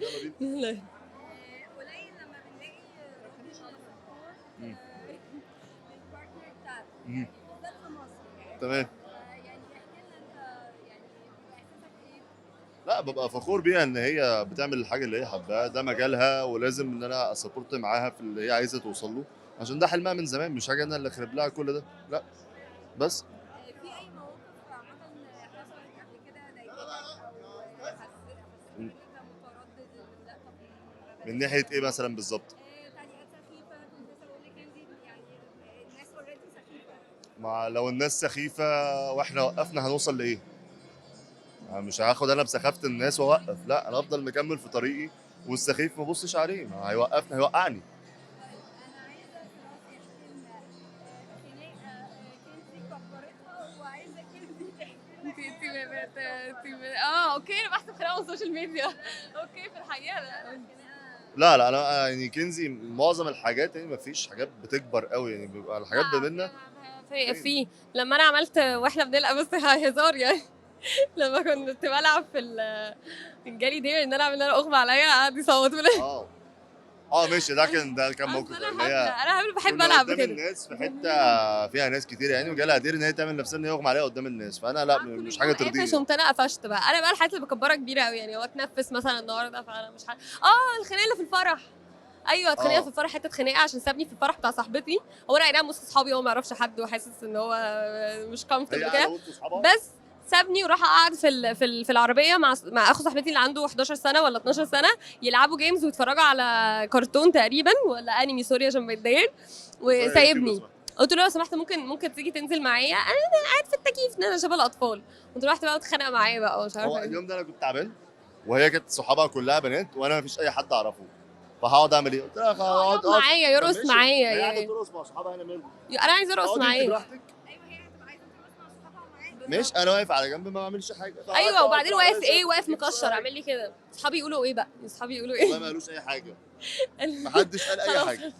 يلا بينا. يلا. قليل لما بنلاقي راجل support لل partner بتاعته، يعني بالذات في مصر يعني. تمام. يعني احكي لنا انت، يعني احساسك ايه؟ لا، ببقى فخور بيها ان هي بتعمل الحاجة اللي هي حباها، ده مجالها، ولازم ان انا ا support معاها في اللي هي عايزه توصل له، عشان ده حلمها من زمان، مش حاجة انا اللي اخرب لها كل ده، لا بس. في اي مواقف عامة حصلت قبل كده ضايقتك او حسيت ان انت متردد ان لا طب من ناحية ايه مثلا بالظبط؟ تعليقات سخيفه، كنت لسه بقول لك كنزي، يعني الناس already سخيفه. مع لو الناس سخيفة واحنا وقفنا هنوصل لايه؟ أنا مش هاخد انا بسخافه الناس واوقف، لا انا افضل مكمل في طريقي، والسخيف ما بصش عليه، ما هيوقفني هيوقعني. طيب انا عايزه فراس يحكي لنا خناقه كنزي كبرتها، وعايزه كنزي تحكي لنا انت okay، انا بحسب خناقه على ال social media. okay، في الحقيقة لا. لا لا، انا يعني كنزي معظم الحاجات يعني ما فيش حاجات بتكبر قوي، يعني بيبقى الحاجات ما بينا. في لما انا عملت واحنا بنلعب، بس هزار يعني، لما كنت بلعب في جالي dare ان انا اعمل انا اغمى عليا، قعد يصوت. اه ماشي، ده كان موقف انا اللي هي هبلة، انا هبلة، بحب كنا العب قدام كده الناس في حتة فيها ناس كتير يعني، وجالها dare ان هي تعمل نفسها ان هي اغمى عليها قدام الناس، فانا لا، مش حاجة ترضيني. قفش، قمت انا قفشت بقى. انا بقى الحاجات اللي بكبرها كبيرة قوي، يعني هو اتنفس مثلا النهارده فانا مش الخناقة اللي في الفرح. ايوه، اتخانقنا في الفرح، حتة خناقه عشان سابني في الفرح بتاع صاحبتي. هو انا اي نعم وسط اصحابي، هو ما يعرفش حد وحاسس ان هو مش هي comfortable قاعدة كده، وسط اصحابها، بس سابني وراح قعد في العربية مع اخو صاحبتي اللي عنده 11 سنة ولا 12 سنه، يلعبوا games ويتفرجوا على كرتون تقريبا ولا انمي، sorry عشان بتضايق، وسايبني. قلت له لو سمحت ممكن تيجي تنزل معايا، انا قاعد في التكييف، انا شبه الاطفال. قمت رحت بقى اتخانق معاه بقى ومش هو عارفه ايه. اليوم ده انا كنت تعبان، وهي كانت صحابها كلها بنات، وانا ما فيش اي حد اعرفه، فهقعد اعمل ايه؟ قلت لها اقعد يقعد معايا، يرقص طب ماشي، معايا ما هي قاعدة يعني. ترقص مع صحابها هنا، مالك؟ انا عايزه ارقص اقعدي انت معاه. براحتك. ايوه، هي هتبقى عايزه ترقص مع صحابها ومعاك. ماشي، انا واقف على جنب ما بعملش حاجه. ايوه، وبعدين اقعد واقف ايه؟ واقف مكشر مكشر عامل لي كده. اصحابي يقولوا ايه بقى؟ اصحابي يقولوا والله ايه؟ ما قالوش اي حاجه، ما حدش قال اي خلاص. حاجه.